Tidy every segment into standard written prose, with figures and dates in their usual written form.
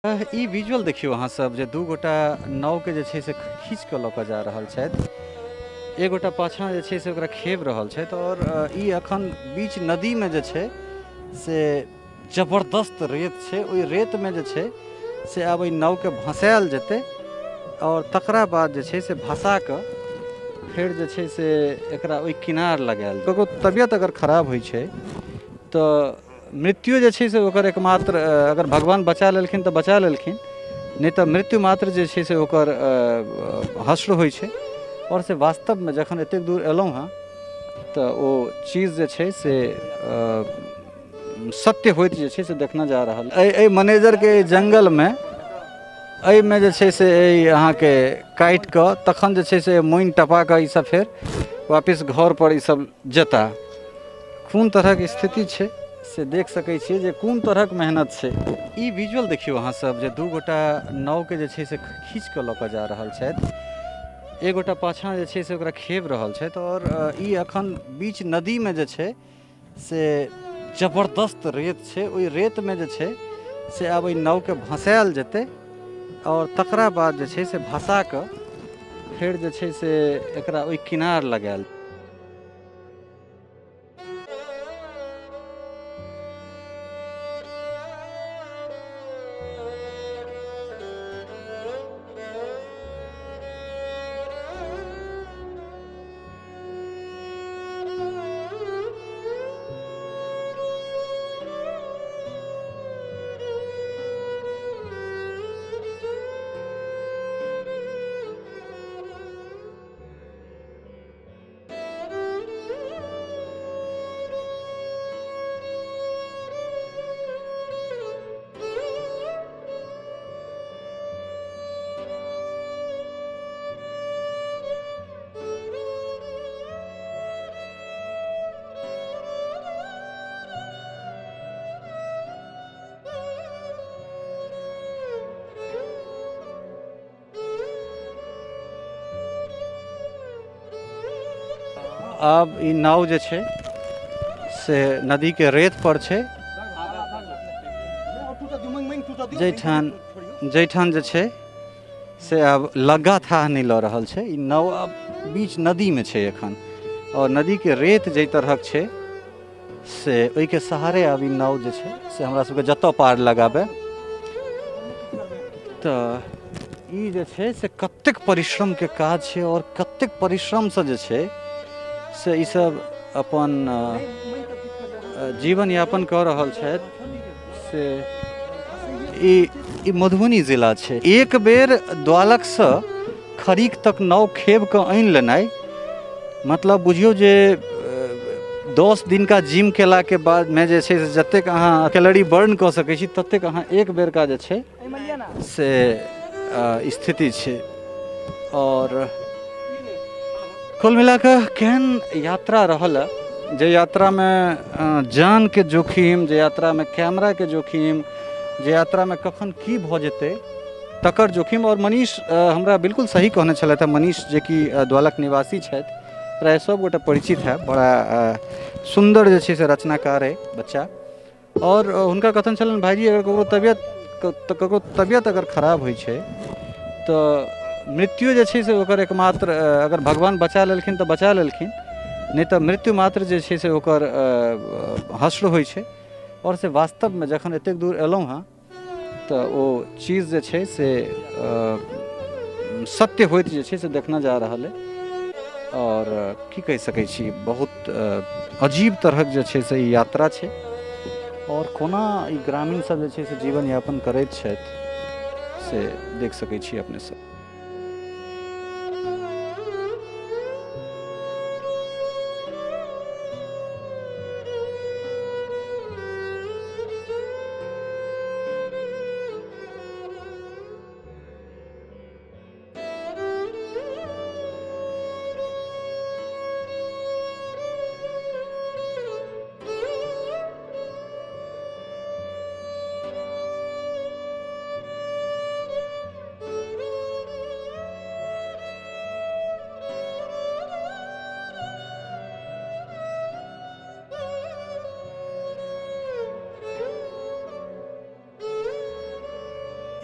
ई visual देखियौ अहाँ सब जे दू गोटा नावके जे छै से खींच कऽ लऽ कऽ जा रहल छथि, एक गोटा पाछाँ जे छै से ओकरा खेब रहल छथि। और ई अखन बीच नदीमे जे छै से जबरदस्त रेत छै, ओहि रेतमे जे छै से आब एहि नावके भसायल जेतै और तकरा बाद जे छै से भसा कऽ फेर जे छै से एकरा ओहि किनार लगायल। ककरो तबियत अगर खराब होइ छै तऽ मृत्यु जे छै से ओकर एकमात्र, अगर भगवान बचा लेलखिन तऽ बचा लेलखिन, नहि तऽ मृत्यु मात्र जे छै से ओकर हश्र होइ छै। और से वास्तवमे जखन एतेक दूर एलहुँ हँ तऽ ओ चीज जे छै से सत्य होइत जे छै से देखना जा रहल। एहि मैनेजरके जङ्गलमे एहिमे जे छै से एहि अहाँके काटि कऽ तखन जे छै से मोनि टपा कऽ ईसब फेर वापिस घरपर ईसब जेता। कोन तरहक स्थिति छै से देख सकै छियै जे कोन तरहक मेहनत छै। ई विजुअल देखियौ अहाँ सब जे दू गोटा नावके जे छै से खींच कऽ लऽ कऽ जा रहल छथि, एक गोटा पाछाँ जे छै से ओकरा खेब रहल छथि। और ई अखन बीच नदीमे जे छै से जबरदस्त रेत छै, ओहि रेतमे जे छै से आब एहि नावके भसायल जेतै और तकरा बाद जे छै से भसा कऽ फेर जे छै से एकरा ओहि किनार लगायल। आब ई नाव जे छै से नदीके रेत पर छै, जाहिठाम जे छै से आब लग्गा थाह नहि लऽ रहल छै। ई नाव आब बीच नदीमे छै एखन, और नदीके रेत जाहि तरहक छै से ओहिके सहारे आब ई नाव जे छै से हमरा सबके जतऽ पार लगाबै। तऽ ई जे छै से कतेक परिश्रमके काज छै और कतेक परिश्रमसँ जे छै से ईसब अपन जीवन यापन कऽ रहल छथि। से ई मधुबनी जिला छै। एक बेर द्वालकसँ खरीक तक नाव खेब कऽ आनि लेनाइ मतलब बुझियौ जे 10 दिन का जिम केलाके बादमे जे छै से जतेक अहाँ कैलोरी बर्न कऽ सकै छी ततेक अहाँ एक बेरका जे छै से स्थिति छै। और कुल मिलाकऽ केहन यात्रा रहल है, जे यात्रामे जानके जोखिम, जे यात्रामे कैमराके जोखिम, जे यात्रामे कखन की भऽ जेतै तकर जोखिम। और मनीष हमरा बिल्कुल सही कहने छलथि हेँ। मनीष जे कि द्वालक निवासी छथि, प्रायः सब गोटा परिचित है, बड़ा सुन्दर जे छै से रचनाकार है बच्चा। और हुनका कथन छलनि भाइजी अगर ककरो तबियत अगर खराब होइ छै तऽ मृत्यु जे छै से ओकर एकमात्र, अगर भगवान बचा लेलखिन तऽ बचा लेलखिन, नहि तऽ मृत्यु मात्र जे छै से ओकर हश्र होइ छै। और से वास्तवमे जखन एतेक दूर एलहुँ हँ तऽ ओ चीज जे छै से सत्य होइत जे छै से देखना जा रहल है। और की कहि सकै छी, बहुत अजीब तरहक जे छै से ई यात्रा छै और कोना ई ग्रामीण सब जे छै से जीवन यापन करैत छथि से देख सकै छी अपने सब।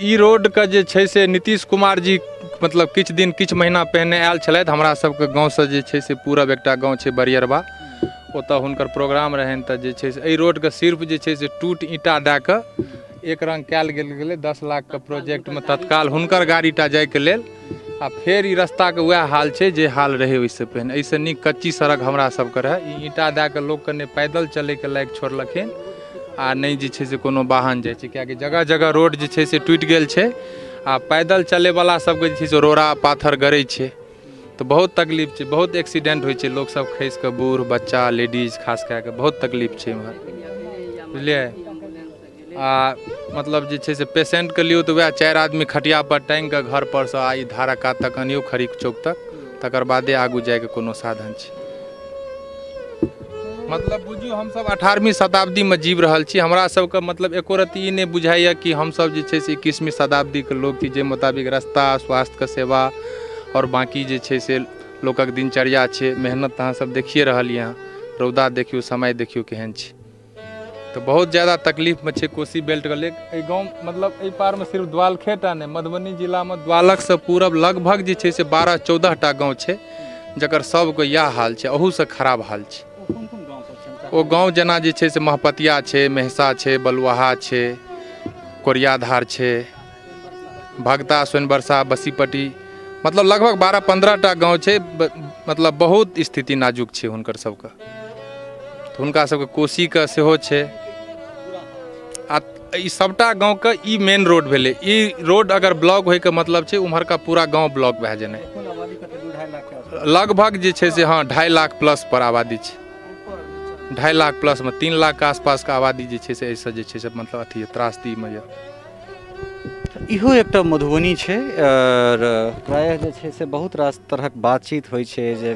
ई रोडके जे छै से नीतीश कुमार जी मतलब किछु दिन किछु महीना पहिने आयल छलथि। हमरा सबके गाँवसँ जे छै से पूरब एकटा गाँव छै बरियरबा, ओतऽ हुनकर प्रोग्राम रहनि। तऽ जे छै से एहि रोडके सिर्फ जे छै से टूट ईंटा दए कऽ एक रंग कयल गेल गेलै 10 लाखके प्रोजेक्टमे तत्काल हुनकर गाड़ीटा जाइके लेल। आ फेर ई रास्ताके वएह हाल छै जे हाल रहै ओहिसँ पहिने। एहिसँ नीक कच्ची सड़क हमरा सबके रहै। ई ईंटा दए कऽ लोकके नहि पैदल चलैके लायक छोड़लखिन आ नहि जे छै से कोनो वाहन जाइ छै, कियाकि जगह जगह रोड जे छै से टूटि गेल छै आ पैदल चलैवला सबके जे छै से रोड़ा पाथर गड़ै छै। तऽ बहुत तकलीफ छै, बहुत एक्सीडेंट होइ छै, लोकसब खसि कऽ, बूढ़ बच्चा लेडीज खास कए कऽ बहुत तकलीफ छै एम्हर, बुझलियै। आ मतलब जे छै से पेशेंटके लियौ तऽ वएह 4 आदमी खटिया पर टाँगि कऽ घर पर सँ आ ई धारक कात तक अनियौ खरीक चौक तक, तकर बादे आगू जाइके कोनो साधन छै। मतलब बुझियौ हमसब 18वीं शताब्दीमे जीव रहल छी। हमरा सबके मतलब एको रत्ती ई नहि बुझाइए कि हमसब जे छै से 21वीं शताब्दीके लोक छी, जाहि मुताबिक रास्ता, स्वास्थ्यके सेवा आओर बाँकी जे छै से लोकक दिनचर्या छै। मेहनत तऽ अहाँ सब देखिए रहलियै हँ, रौदा देखियौ, समय देखियौ केहन छै। तऽ बहुत ज़्यादा तकलीफमे छै कोसी बेल्टके लोक। एहि गाँव मतलब एहि पारमे सिर्फ द्वालखे टा नहि, मधुबनी जिलामे द्वालखसँ पूरब लगभग जे छै से 12-14 टा गाँव छै जकर सबके इएह हाल छै, अहूसँ खराब हाल छै। ओ गाँव जेना जे छै से महपतिया छै, मेहसा छै, बलुआहा छै, कोरियाधार छै, भगता, सोनबरसा, बसीपट्टी, मतलब लगभग 12-15 टा गाँव छै। मतलब बहुत स्थिति नाजुक छै हुनकर सबके। तऽ हुनका सबके कोसीके सेहो छै। आ ई सबटा गाँवके ई मेन रोड भेलै। ई रोड अगर ब्लॉक होइके मतलब छै उम्हरका पूरा गाँव ब्लॉक भए जेनाइ। लगभग जे छै से हँ 2.5 लाख प्लस पर आबादी छै। 2.5 लाख प्लसमे 3 लाख के आसपासके आबादी जे छै से एहिसँ जे छै से मतलब अथी त्रासदीमे यऽ। इहो एकटा मधुबनी छै और प्रायः जे छै से बहुत रास तरहक बातचीत होइ छै जे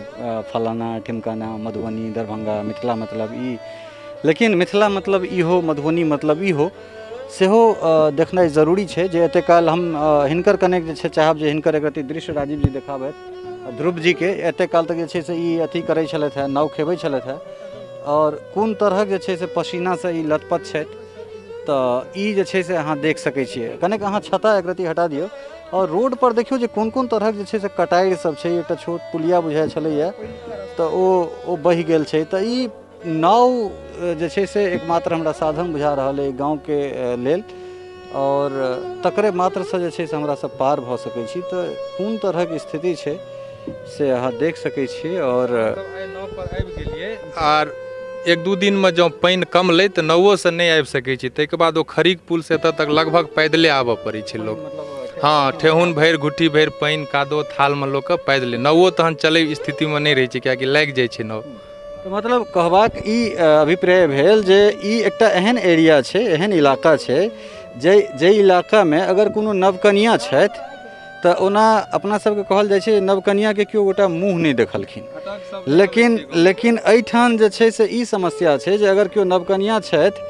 फलाना ढिमकाना मधुबनी दरभंगा मिथिला मतलब ई, लेकिन मिथिला मतलब इहो, मधुबनी मतलब इहो सेहो देखनाइ जरूरी छै। जे एते काल हम हिनकर कनेक जे छै चाहब जे हिनकर एक दृश्य राजीव जी देखाबथि, ध्रुव जीके एते काल तक जे छै से ई अथी करै छलथि हेँ, नाव खेबै छलथि हेँ और कोन तरहक जे छै से पसीनासँ ई लथपथ छथि। तऽ ई जे छै से अहाँ देख सकै छियै। कनेक अहाँ छता एक रत्ती हटा दियौ और रोड पर देखियौ जे कोन कोन तरहक जे छै से कटारि सब छै। एकटा छोट पुलिया बुझाइ छलैए तऽ ओ बहि गेल छै। तऽ ई नाव जे छै से एकमात्र हमरा साधन बुझा रहल अइ गाँवके लेल और तकरे मात्रसँ जे छै से हमरा सब पार भऽ सकै छी। तऽ कोन तरहक स्थिति छै से अहाँ देख सकै छियै। और नाव पर आबि गेलियै आर 1-2 दिनमे जँ पानि कम लै तऽ नावोसँ नहि आबि सकै छी। ताहिके बाद ओ खरीक पुलसँ एतऽ तक लगभग पैदले आबऽ पड़ै छै लोक। हाँ, ठेहुन भरि घुट्ठी भरि पानि कादो थालमे लोकके पैदले, नावो तहन चलै स्थितिमे नहि रहै छै कियाकि लागि जाइ छै नाव। तऽ मतलब कहबाक ई अभिप्राय भेल जे ई एकटा एहन एरिया छै, एहन इलाका छै जाहि इलाकामे अगर कोनो नवकनिया छथि तऽ ओना अपना सबके कहल जाइ छै नवकनियाके केओ गोटा मुँह नहि देखलखिन, लेकिन लेकिन एहिठाम जे छै से ई समस्या छै जे अगर केओ नवकनिया छथि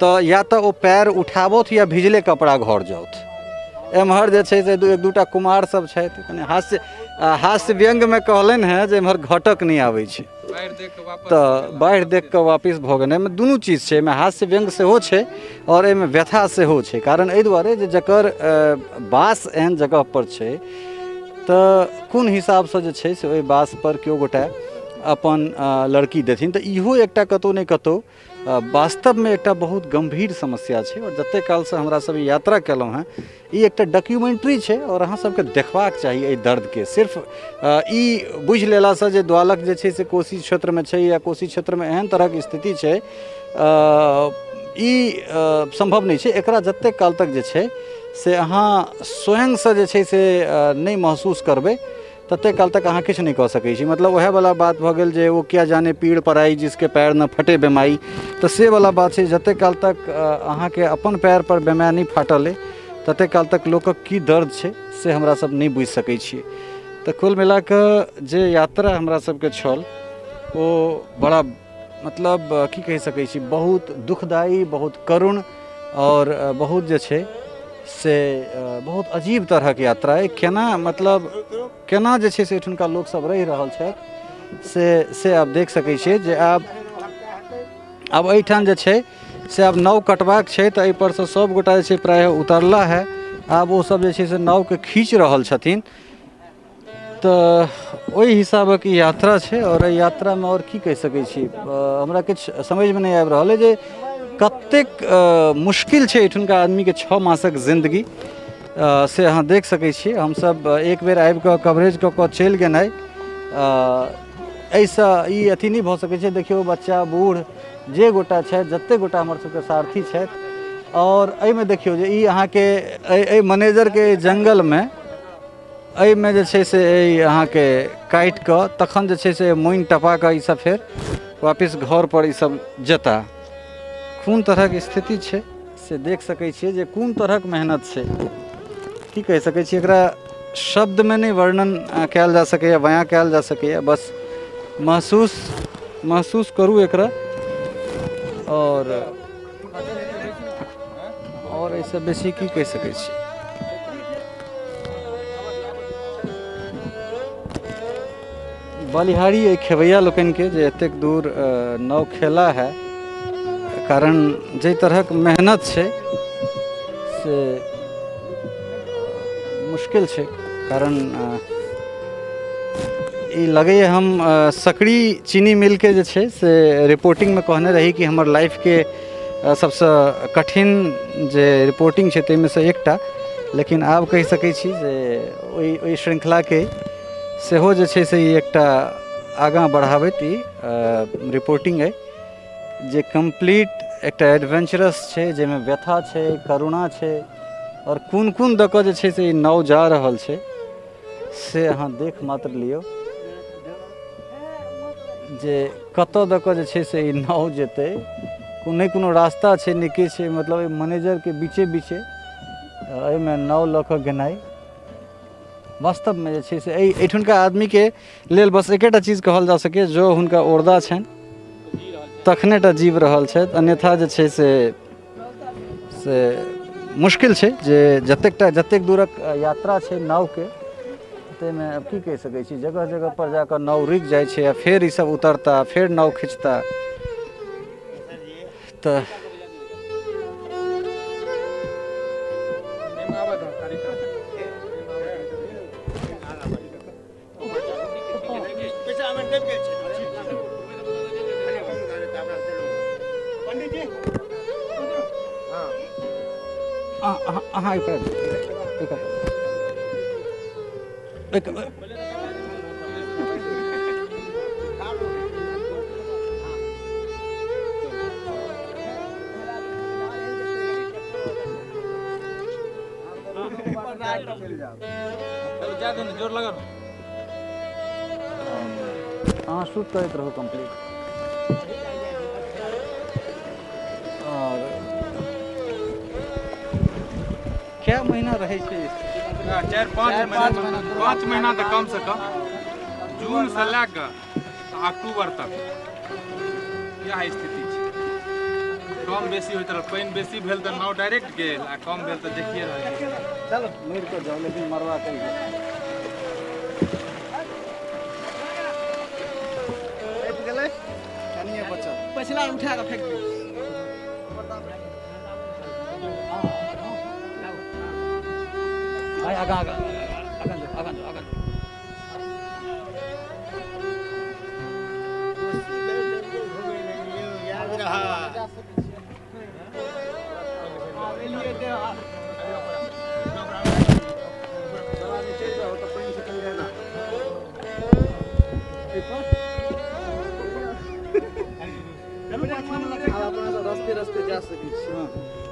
तऽ या तऽ ओ पैर उठाबथि या भिजले कपड़ा घर जाउथ। एम्हर जे छै से एक दूटा कुमार सब छथि, कनि हास्य हास्य व्यंग्यमे कहलनि हेँ जे एम्हर घटक नहि आबै छै तऽ बाढ़ि देख कऽ वापिस भऽ गेल। एहिमे दुनू चीज छै, एहिमे हास्य व्यंग्य सेहो छै और एहिमे व्यथा सेहो छै। कारण एहि दुआरे जे जकर बास एहन जगह पर छै तऽ कोन हिसाबसँ जे छै से ओहि बास पर केओ गोटा अपन लड़की देथिन। तऽ इहो एकटा कतहु ने कतहु वास्तवमे एकटा बहुत गम्भीर समस्या छै। और जतेक कालसँ हमरा सब यात्रा केलहुँ हेँ ई एकटा डॉक्यूमेंट्री छै और अहाँ सबके देखबाक चाही एहि दर्दके। सिर्फ ई बुझि लेलासँ जे द्वालक जे छै से कोसी क्षेत्रमे छै या कोसी क्षेत्रमे एहन तरहक स्थिति छै, ई सम्भव नहि छै। एकरा जतेक काल तक जे छै से अहाँ स्वयंसँ जे छै से नहि महसूस करबै ततेक काल तक अहाँ किछु नहि कऽ सकै छी। मतलब वएहवला बात भऽ गेल जे ओ क्या जाने पीड़ पराई जिसके पैर न फटे बेमाई, तऽ से वला बात छै। जतेक काल तक अहाँके अपन पैर पर बेमाई नहि फाटल अइ ततेक काल तक लोकक की दर्द छै से हमरा सब नहि बुझि सकै छियै। तऽ कुल मिलाकऽ जे यात्रा हमरा सबके छल ओ बड़ा मतलब की कहि सकै छी, बहुत दुखदायी, बहुत करुण और बहुत जे छै से बहुत अजीब तरहक यात्रा अइ। केना मतलब केना जे छै से एहिठुनका लोकसब रहि रहल छथि से आब देख सकै छियै जे आब आब एहिठाम जे छै से आब नाव कटबाक छै। तऽ एहिपरसँ सभगोटा जे छै प्रायः उतरला है आब ओ सब जे छै से नावके खींच रहल छथिन। तऽ ओहि हिसाबक ई यात्रा छै। आओर एहि यात्रामे आओर की कहि सकै छी, हमरा किछु समझमे नहि आबि रहल अइ जे कतेक मुश्किल छै एहिठुनका आदमीके 6 मासक जिन्दगी, से अहाँ देख सकै छी। हमसब एक बेर आबिकऽ कवरेज कऽ कऽ चलि गेनाइ एहिसँ ई अथी नहि भऽ सकै छै। देखियौ बच्चा बूढ़ जे गोटा छथि, जतेक गोटा हमर सबके सारथी छथि। आओर एहिमे देखियौ जे ई अहाँके एहि मैनेजरके जङ्गलमे एहिमे जे छै से एहि अहाँके काटि कऽ तखन जे छै से मोनि टपा कऽ ईसब फेर वापिस घरपर ईसब जेता। कोन तरहक स्थिति छै से देख सकै छियै जे कोन तरहक मेहनत छै। की कहि सकै छी, एकरा शब्दमे नहि वर्णन कयल जा सकैए, बयाँ कयल जा सकैए। बस महसूस करू एकरा। आओर एहिसँ बेसी की कहि सकै छी। बलिहारी एहि खेवैया लोकनिके जे एतेक दूर नाव खेला है, कारण जाहि तरहक मेहनत छै से मुश्किल छै। कारण ई लगैए हम सकरी चीनी मिलके जे छै से रिपोर्टिंगमे कहने रही कि हमर लाइफके सबसँ कठिन जे रिपोर्टिंग छै ताहिमे सँ एकटा, लेकिन आब कहि सकै छी जे ओहि श्रृंखलाके सेहो जे छै से ई एकटा आगाँ बढ़ाबैत ई रिपोर्टिंग अइ जे कम्प्लीट एकटा एडवेंचरस छै, जाहिमे व्यथा छै, करुणा छै, आओर कोन कोन दऽ कऽ जे छै से ई नाव जा रहल छै से अहाँ देख मात्र लियौ जे कतऽ दऽ कऽ जे छै से ई नाव जेतै। नहि कोनो रास्ता छै नहि किछु छै, मतलब एहि मैनेजरके बीचे बीचे एहिमे नाव लऽ कऽ गेनाइ वास्तवमे जे छै से एहिठुनका आदमीके लेल बस एकेटा चीज कहल जा सकैए, जो हुनका औरदा छनि तखने टा जीव रहल छथि, अन्यथा जे छै से मुश्किल छै। जे जतेक दूरक यात्रा छै नावके ताहिमे आब की कहि सकै छी, जगह जगह पर जाकऽ नाव रुकि जाइ छै आ फेर ईसब उतरता फेर नाव खिंचता। तऽ अहाँ अहाँ शूट करैत रहू कम्प्लीट। और क्या महीना रहै छै? 4-5 महीना, 5 महीना तऽ कम से कम, जून से लए कऽ अक्टूबर तक इएह स्थिति छै। कम बेसी होइत रहल, पानि बेसी भेल तऽ नाव डायरेक्ट गेल आ कम भेल तऽ देखिए रहल छी। चलो मरि कऽ जाउ लेकिन मरवा कऽ पछिला उठा कऽ फेंक दियौ। आगाँ आगाँ आगाँ जाउ आगाँ जाउ आगाँ जाउ। रस्ते रस्ते जा सकै छी।